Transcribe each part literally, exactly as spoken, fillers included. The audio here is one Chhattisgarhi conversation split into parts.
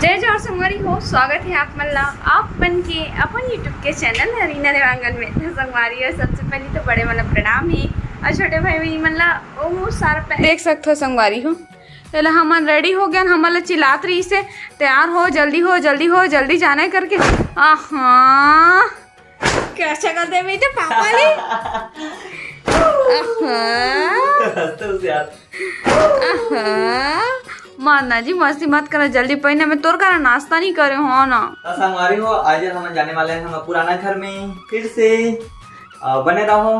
जय जोहार संगवारी हो, स्वागत हे आप मन ला आप मन के अपन YouTube के चैनल हरीना देवांगन में। तो संगवारी हो, सबसे पहले तो बड़े मन ला प्रणाम हे अउ छोटे भाई बहिनी मन ला ओ मुँह सार पे देख सकत हो संगवारी हो। तेला हमन रेडी हो गयन, हमन ला चिल्लात रहिस हे, "तैयार हो, जल्दी हो, जल्दी हो, जल्दी जाना हे," करके। आहा, कैसे कर दे बेटे पापा ले? आहा। हंसते हंसते यार। आहा। मारना जी, मस्ती मत करा, जल्दी पहिना, मैं तोर करा नाश्ता नहीं करे हो ना। तो संगवारी हो, आज हम जाने वाले हैं हम पुराना घर में फिर से। आ, बने रहो।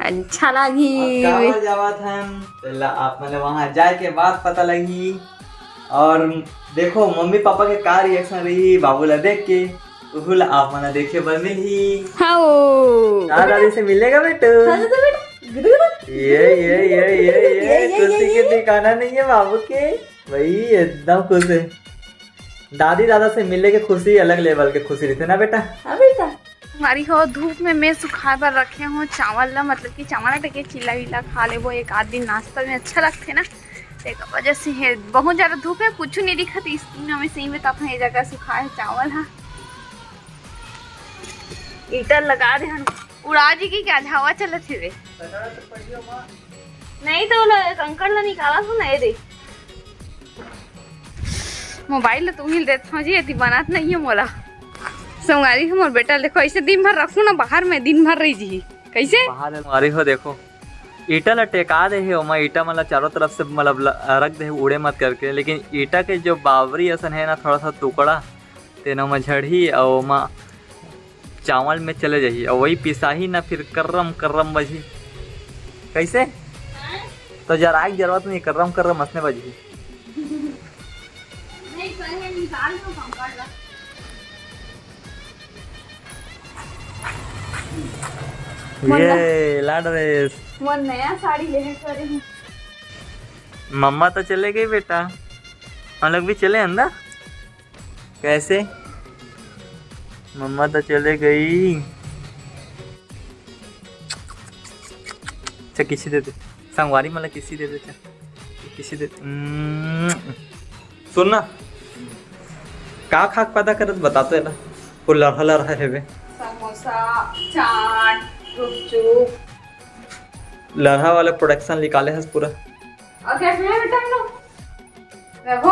अच्छा लागी। और कहाँ जावत हन, तेला आप मन वहाँ जाए के बाद पता लगी। और देखो, मम्मी पापा के का रिएक्शन रही बाबू ला देख के, उहू ला आप मन ला देखे बर मिलही। हाओ। दादा दादी से मिलेगा बेटू। हाँ, तो बेटा, गुदु गुदु। ये, ये, ये, ये, ये, ये, ये, कुर्सी ये, के ये। ठिकाना नहीं है बाबू के। भाई, एकदम खुश है। दादी दादा से मिले के खुशी अलग लेवल के खुशी रहिथे ना बेटा। हाँ बेटा। संगवारी हो, धूप में मैं सुखाए बर रखे हूँ चावल ला, मतलब कि चावल आटे के चिल्ला विल्ला खा लेबो, एक आध दिन नाश्ता में अच्छा लगथे ना, तेकर वजह से हे। बहुत ज्यादा धूप है, कुछ नहीं दिखत। इस दिन हमें सही बताता हूँ, ये जगह सुखाए हे चावल हा। ईटा लगा दे हन, उड़ा जी की क्या हवा चलत हे रे? नहीं तो वो ला, कंकड़ ला निकाला था ना, ये दे। मोबाइल ला तुम ही देत हो जी, एती बनात नहीं है मोला। संगवारी हो, मोर बेटा देखो, ऐसे दिन भर रखू ना बाहर में, दिन भर रही जी। कैसे? बाहर में संगवारी हो, देखो, ईटा ला टेका दे हे, ओमा ईटा मन ला चारों तरफ से मतलब ल-, रख दे हे, उड़े मत करके, लेकिन ईटा के जो बावरी असन है ना, थोड़ा सा टुकड़ा, तेन ओमा झड़ही अउ ओमा चावल में चले जाही, अउ वही पिसाही ना, फिर कर्रम कर्रम बजही। कैसे? तो जराए के जरूरत नहीं, कर्रम कर्रम असने बजही। नहीं, सही है, निकाल दो कंकड़ ला। ये लाड रेस। मोर नया साड़ी लेहे करे हूँ। मम्मा तो चले गई बेटा, हम लोग भी चले अंदर। कैसे? मम्मा तो चले गई। अच्छा, किसी दे दे, संगवारी मन ला किसी दे दे, अच्छा, किसी दे दे। उम्म, सुन ना, का खाक पैदा करत बता तो एला, वो लरहा लरहा हेबे। समोसा, चाट, गुपचुप। लरहा वाला प्रोडक्शन निकाले हस पूरा। और कैसे है बेटा हम लोग? रघु?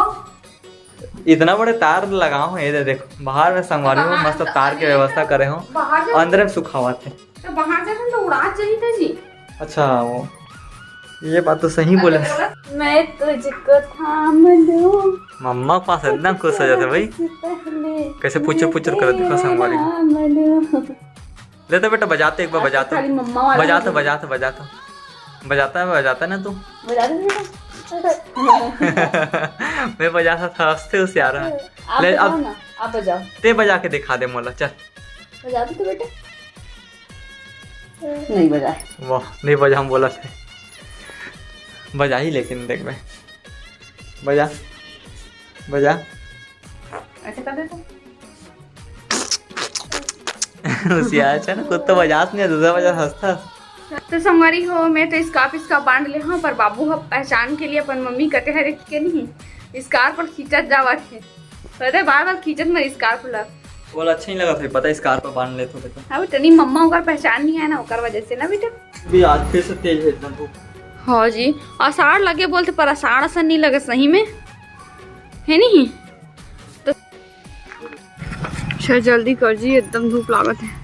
इतना बड़े तार लगाओ, ये दे देखो, बाहर में संगवारी हो, बाहर मस्त में तार के अरे, व्यवस्था करे हो, बाहर जाओ। अंदर में सुखावत है। तो बाहर जाते तो उड़ा चाहिए था जी। अच्छा, वो ये बात तो सही बोले। मैं तुझको थाम लूं। मम्मा के पास एकदम खुश हो जाते भाई। इससे पहले कैसे पुचुर पुचुर कर देखो संगवारी। थाम लूं। ले तो बेटा, बजा तो एक बार, बजा तो। खाली मम्मा वाला बजा तो, नहीं। बजा तो, बजा तो। बजाता है, बजाता है ना तू? बजा दे बेटा। मैं बजाता था, हंसते हुशियार है। आप ले, बजाओ अब ना, आप बजाओ। ते बजा के दिखा दे मोला, चल। बजा दे तो बेटा। नहीं बजा। वाह, नहीं बजा, हम बोला थे। बजा ही लेकिन देख बे। बजा, बजा। ऐसे कर दे तो। होशियार छे ना, खुद तो बजात नहीं, दूसरा बजा हंसता। तो संगवारी हो, मैं तो scarf, scarf बांध ले हूँ, पर बाबू ह पहचान के लिए अपन मम्मी कटे हरे के नहीं, scarf पर खींचत जावत है। पता है, बार बार खींचत मैं scarf ला। वो अच्छा नहीं लगा था, पता है, scarf पर बांध ले तो देखो। अब तनी मम्मा ओकर पहचान नहीं है ना, ओकर वजह से ना बेटा। भी आज फिर से तेज है एकदम धूप। हाँ जी, आषाढ़ लगे बोलते, पर आषाढ़ असन नहीं लगे सही में, है नहीं? तो अच्छा, जल्दी कर जी, एकदम धूप लागत है।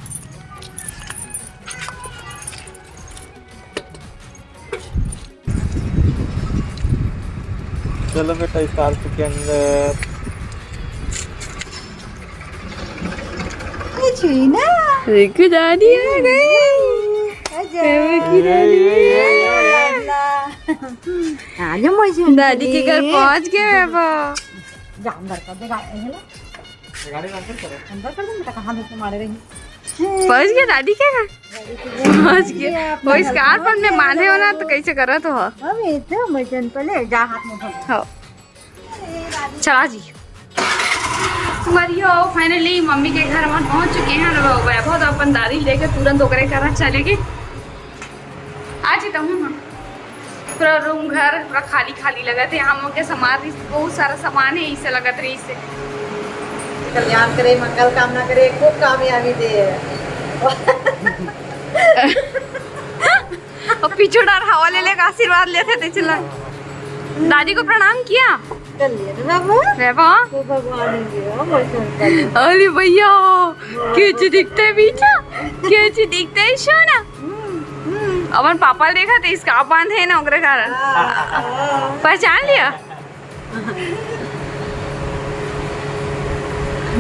चलो बेटा, scarf के अंदर। ये छुई ना। देखो, दादी आ गई। आजा। देखो, दादी। ये, ये, ये, ये, ये। आजा, मौसी। दादी के घर पहुंच गए अब। जा अंदर कर दे, गाड़ी है ना? गाड़ी अंदर कर दे। अंदर कर दे, बेटा, कहाँ धूप में मारे रही? पहुंच गया दादी के घर? पहुंच गया। वो scarf में बांधे हो ना, तो कैसे करत हो? हम ये तो मजन पहले जा हाथ में धो। हाँ। चला जी। संगवारी हो, finally मम्मी के घर हम पहुंच चुके हैं। और वैभव तो अपन दादी लेके तुरंत ओकरे घर चले गए। आ जी, तहूँ ना। पूरा रूम घर पूरा खाली खाली लगत हे। हम लोग के सामान रहिस, बहुत सारा सामान हे, इसे लगत रहिस हे। कल्याण करे, मंगल कामना करे, खूब कामयाबी दे। अउ पीछू डार हवा ले लेके आशीर्वाद लेथे, ते चला। दादी को प्रणाम किया? कर लिया ना बाबू। बाबा। तो भगवान है जी, हम वैसे कर लिया। अरे भैया, कैसे दिखते हैं बेटा? कैसे दिखते हैं सोना? हम्म, हम्म। अपन पापा ल देखा थे, इसका बांध है ना, ओकरे कारण। हाँ, हाँ। पहचान लिया?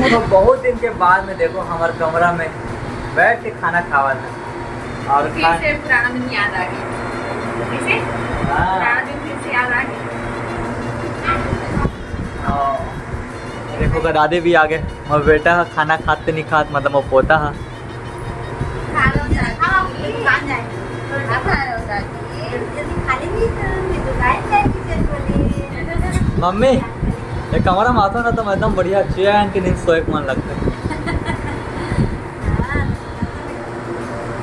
तो बहुत दिन के बाद में देखो, हमारे कमरा में बैठ के खाना खावा था। और फिर खा- से पुराना दिन याद आ गया। कैसे? हाँ। पुराना दिन फिर से याद आ गया। हाँ। देखो, का दादी भी आ गए। मोर बेटा ह खाना खाते नहीं खात, मतलब, वो पोता ह। खा लो दादी, दुकान जाए। खा लो दादी। जल्दी खा लेंगी तो फिर दुकान जाएगी, चल बोले। मम्मी, ये कमरा में आता ना तो मैं एकदम बढ़िया चैन के नींद सोए के मन लगता है। हाँ।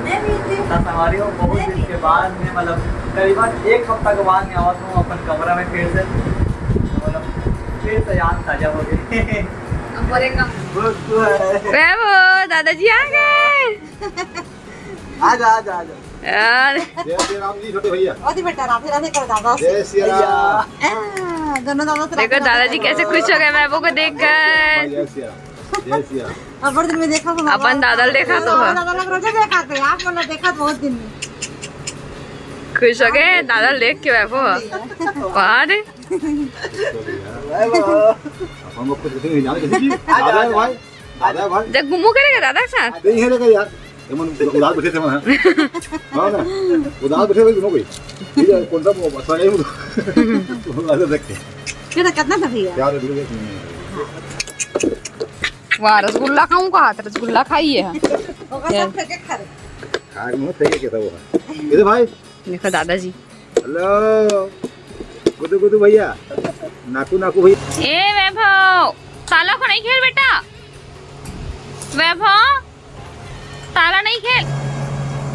नहीं, नहीं, नहीं। तो संगवारी हो, बहुत दिन के बाद में, मतलब, करीबन एक हफ्ता के बाद में आवत हूँ अपन कमरा में फिर से। तो, मतलब, फिर से याद ताजा हो गई। अब बोले कम। गुस्सा है। बाबू, दादाजी आ गए। आजा, आजा, आजा। यार। जय श्री राम जी, छोटे भैया। बहुत ही बेटा, राधे राधे करो दादा से। जय श्री राम। आ, दोनों दादा से देखो, राधे राधे दादाजी करो। कैसे खुश हो गए बाबू को देखकर। जय श्री राम। जय श्री राम। अपन दिन में देखा तो अपन दादा ल देखा तो हाँ, है। दादा लोग रोजे देखा थे, आप बोला देखा तो बहुत दिन में। खुश हो गए दादा ल देख के बाबू। वाह रे। अपन लोग कुछ नहीं जाने, जैसे कि दादा है भाई, दादा है भाई। जब घूमू करेगा दादा के साथ। नहीं है लगा यार, ये मन उदास बैठे थे वहाँ। हाँ ना, उदास बैठे भाई दोनों कोई। ठीक है, कौन सा वो अच्छा है वो? उदास देख के। कितना, कितना था भैया? यार, अभी देख नहीं है। वाह, रसगुल्ला खाऊं का? हाथ रसगुल्ला खाइए है। होगा सब फेंके खा रहे। खा रहे हो, फेंके कैसा वो है? ये तो भाई। देखो दादाजी। हेलो। गुदू गुदू भैया। नाकू नाकू भैया। ए वैभव, ताला को नहीं खेल बेटा। वैभव, ताला नहीं खेल।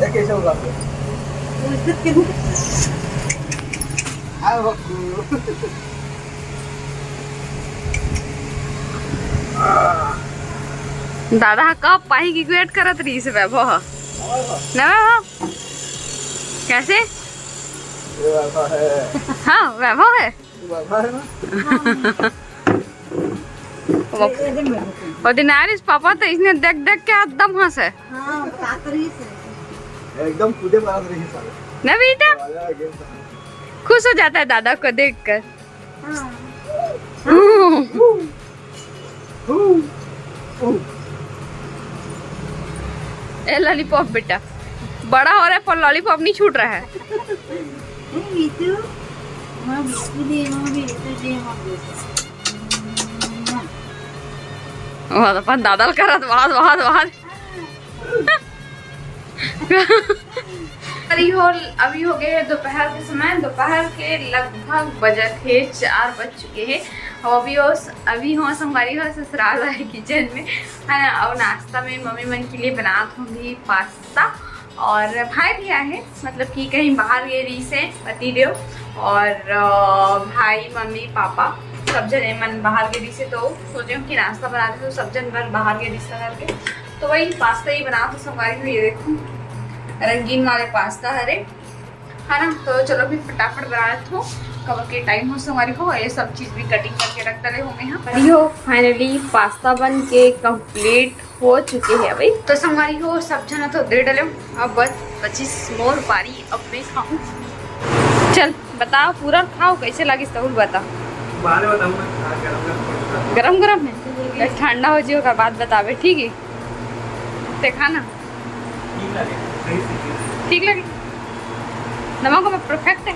ये कैसे उड़ा दे? हाँ, बक्कू। दादा ह कब पाही की वेट करत रहिस वैभव ह। ना वैभव? कैसे? ये वैभव है। हाँ, वैभव है। ये वैभव है ना? वो दिन आरिस पापा तो इसने देख देख के एकदम हंसे। हाँ, कातरी से। एकदम कूदे मारत रही साले। ना बेटा? मजा आ गया। खुश हो जाता है दादा को देखकर। हाँ। हम्म। ए लॉलीपॉप बेटा, बड़ा हो रहा है पर लॉलीपॉप नहीं छूट रहा है। ए मीतू, माँ बिस्कुट दे, माँ बिस्कुट दे, माँ बिस्कुट। वाह, अपन दादा ल करत, वाह, वाह, वाह। अभी हो, अभी हो गए हैं दोपहर के समय, दोपहर के लगभग बजत हे चार बज चुके हैं। और अभी हो, अभी हो संगवारी हो ससुराल वाले किचन में, है ना। और नाश्ता में मम्मी मन के लिए बनात होंगी पास्ता, और भाई भी आए हैं, मतलब कि कहीं बाहर गए रहिस हे पति देव, और अ, भाई, मम्मी, पापा, सब जने मन बाहर गए रहिस हे, तो सोचे हूँ कि नाश्ता बना देते, तो सब जन बर बाहर गए रहिस हे करके। तो वही पास्ता ही बना, तो संगवारी हो, ये देखो रंगीन वाले पास्ता हरे, है ना। तो चलो अभी फटाफट बना लेते हो, कब के टाइम हो संगवारी हो। ये सब चीज भी कटिंग करके रख डाले हो मैं यहाँ। अरे हो, finally पास्ता बन के कंप्लीट हो चुके हैं अभी। तो संगवारी हो, सब झन तो दे डाले हो, अब बस बचिस मोर पारी, अब मैं खाऊं। चल बताओ, पूरा खाओ, कैसे लागिस तहुल बता। बाद में बताऊंगा, हाँ, गरम गरम पड़ता। गरम गरम है, ठंडा हो जियो, ओकर बाद बताबे, ठीक है? ते खाना ठीक लगे, सही से। ठीक लगे, नमक में परफेक्ट है।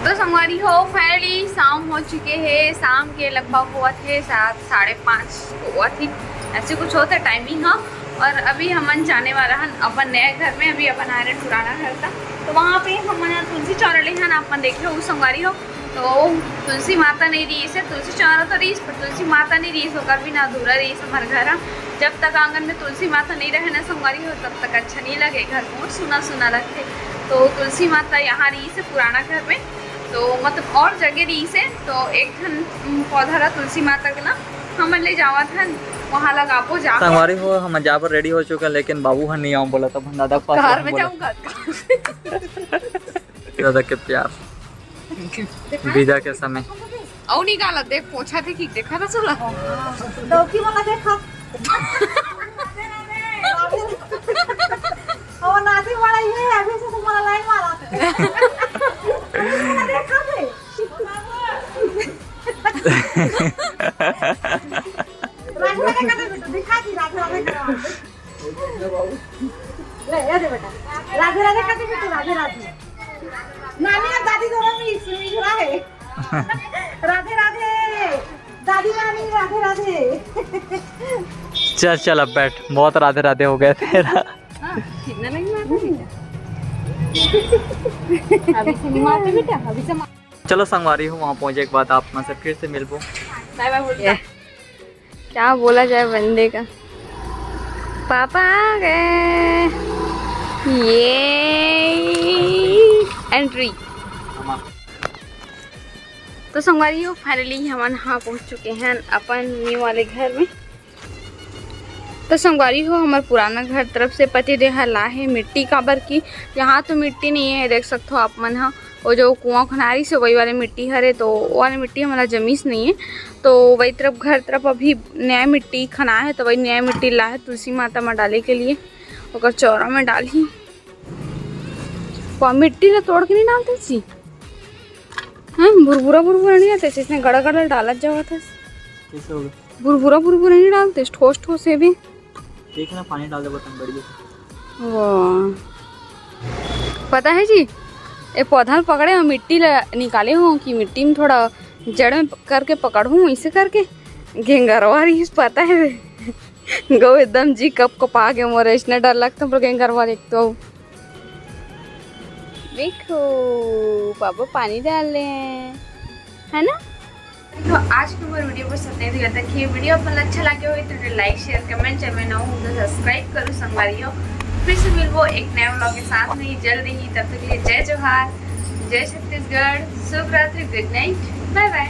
तो संगवारी हो, finally शाम हो चुके हैं, शाम के लगभग हुआ थे सात, साढ़े पाँच तो हुआ थी, ऐसे कुछ होता टाइमिंग। हाँ, और अभी हमन जाने वाला हन अपन नया घर में। अभी अपन आ रहे पुराना घर था, तो वहाँ पे हमन तुलसी चौरा ले हन, अपन देखे हो संगवारी हो, तो तुलसी माता नहीं रहिस हे, तुलसी चौरा तो रहिस, पर तुलसी माता नहीं रहिस, ओकर बिना अधूरा रहिस हमर घर ह। जब तक आंगन में तुलसी माता नहीं रहे ना संगवारी हो, तब तक अच्छा नहीं लगे, घर बहुत सुना सुना लगथे। तो तुलसी माता यहाँ रहिसे पुराना घर में, तो मतलब और जगह रहिसे, तो एक ठन, उम, पौधा ला तुलसी माता के ना हमन ले जावत हन, वहाँ लगाबो जा। संगवारी हो, हम जाए बर रेडी हो चुके हैं, लेकिन बाबू ह नहीं आऊँ बोला, तब हम दादा के पास कार में बोला। जाऊँगा। दादा के प्यार विदा के समय। अउ निकाला, देख, पोछा देखी, देखा था सोला। डौकी वाला देखा। और नाती वाला ये है, अभी से तुम्हारा लाइन मारा था। देखा थे? राघव देखा थे बेटा, दिखा दी, राघव देखा। ले, ये दे बेटा। राधे राधे कर दे बेटा, राधे राधे। नानी और दादी दोनों में इस-, मिल रहा है। राधे राधे। दादी नानी राधे राधे। चल, चल, अब बैठ, बहुत राधे राधे हो गया तेरा। हाँ, कितना नहीं मारता बेटा। अभी से नहीं मारते बेटा, अभी से मार- चलो संगवारी हो, वहाँ पहुँचे के बाद आप मन से फिर से मिलबो। बाय बाय बोल दे। क्या बोला जाए बंदे का। पापा आ गए। ये एंट्री। तो संगवारी हो, finally हमन हा पहुँच चुके हैं अपन न्यू वाले घर में। तो संगवारी हो, हमर पुराना घर तरफ से पति देह ला हे मिट्टी, काबर कि यहाँ तो मिट्टी नहीं है। देख सकते हो आप मन हा, वो जो कुआं खनारी से वही वाले मिट्टी हरे, तो वो वाले मिट्टी हमारा जमीस नहीं है, तो वही तरफ घर तरफ अभी नया मिट्टी खना है, तो वही नया मिट्टी ला है तुलसी माता में डाले के लिए, ओकर चौरा में डालही। वो मिट्टी ला तोड़ के नहीं डालते सी, हाँ, भुरभुरा भुरभुरा नहीं आते, इसने गड़ा गड़ा डालत जावत है। कैसे होगा? भुरभुरा भुरभुरा नहीं डालते, ठोस ठोस है भी। ठीक है ना, पानी डाल दे बर्तन बढ़िया से। वाह, पता है जी, ये पौधा ल पकड़े हो, मिट्टी ला निकाले हो कि मिट्टी में थोड़ा जड़ में करके पकड़हूँ, इसे करके घेंगरवा रही, पता है। गो एकदम जी कप कपा गए मोर, इसने डर लगता पर घेंगरवा देख तो। देखो, पापा पानी डाल रहे हैं, है ना? तो आज के मोर वीडियो बस इतने दूर तक ही। वीडियो अपन अच्छा लगे हो तो लाइक, शेयर, कमेंट, चैनल में नवा हो तो सब्सक्राइब करो संगवारी हो। फिर से मिलबो एक नए व्लॉग के साथ में जल्द ही। तब तक के लिए जय जोहार, जय छत्तीसगढ़, शुभ रात्रि, गुड नाइट, बाय बाय।